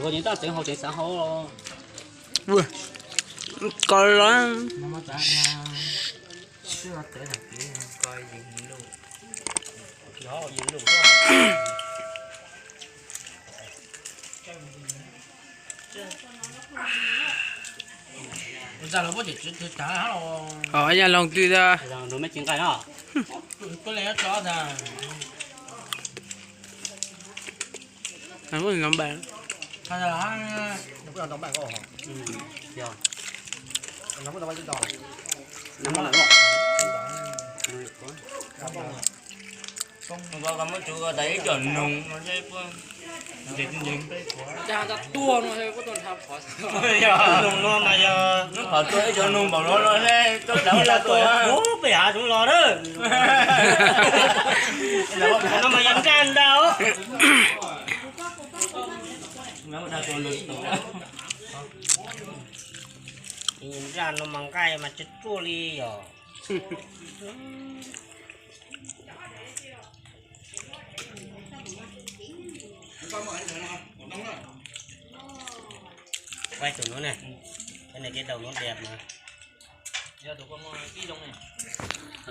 Ua nws tab tseev hau tseev xav hau. Ko los. Ov ya loo twg da. Ib cov noog no, noog no mas yog hnub qhov tuaj ib cov noog npaum no no, peb hav zoov los na. No mas yog nraj ntau. Nraj no mas nqaij mas tsuj tsuaj li yom. Quay tụi nó này. Cái này cái đầu nó đẹp mà.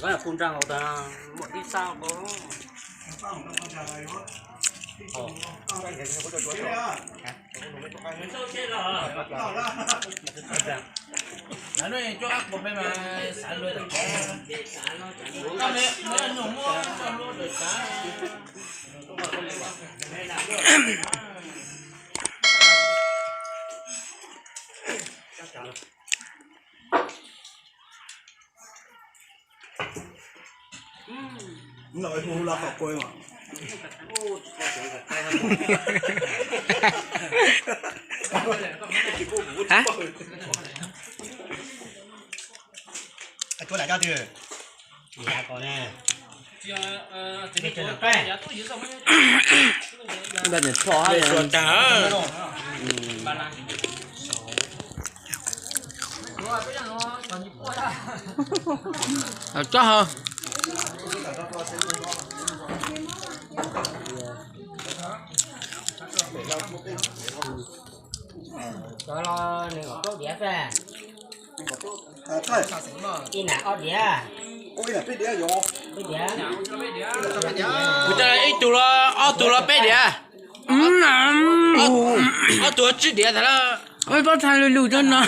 Có là phun ra hậu ta một ít sao có. Nó nuôi cho ác một bên mà xả lôi được. Nó mới, nó nổ mua cho lôi được cả. Lawv hu la khom kuai mas. Hả? Chuab lam coj twg? Ba niam tsho hab. Tsob hau. Cov no nws kom plaub diav xwb. Ib nam ob diav. Peb diav. Kuv coj ib tug los ob tug los peb diav. Ob tug tsib diav tas lawm. Pob txha lug lug cov no.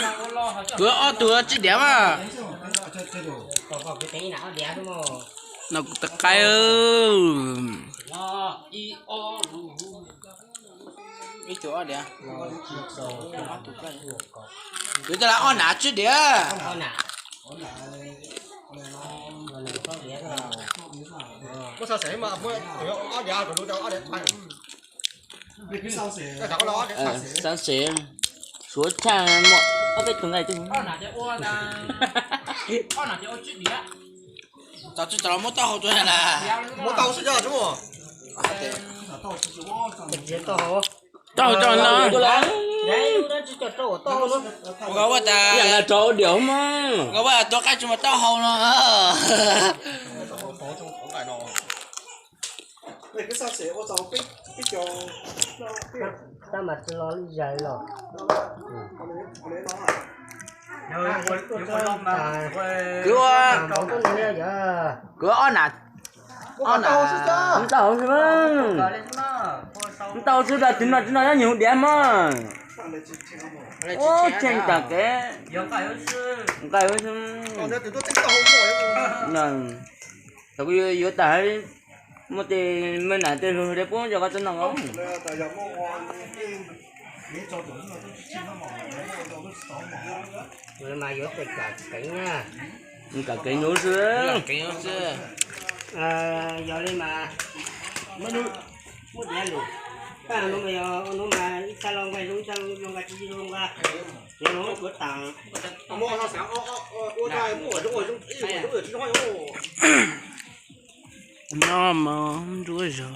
Kuv ob tug tsib diav mas. No kuv tau qaib. Ib tug ob diav. Kuv coj los ob nam tsib diav. Xav xev, suav tshaj muaj ob peb tug nqaij twg. Tau tsis tau muab taub hau rau na. Muab taub hau xwb coj tsis muaj. Taub hau rau no. Nqa ua tas, nqa ua tas tuav qaib tsis muaj taub hau no. Tab mas tsis lo li zais los. Kwv ua, kwv ob nam, ob nam ntau xwb, ntau xwb, tab sis no tsis no nyob nyuag diav mas. Ua tseem tam kev nqaij xwb. Thaum kuv yuav tas, muaj tej me nam tej lug de pub rau koj txhob noj os. Mas yuav txais kam kev na. Kam kev hnub xwb. Yog li mas muaj diav lus. Pab no mas yog ua hnub mas ib txhab los nqaij zoo, ib txhab los nqaij tsis zoo nqaij. Yog no kuv tas. No mas nruab zog.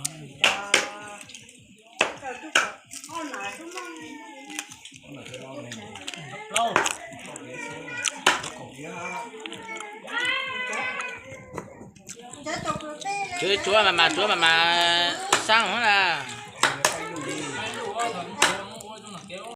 Tsuav mas mas, tsuav mas mas, xab na.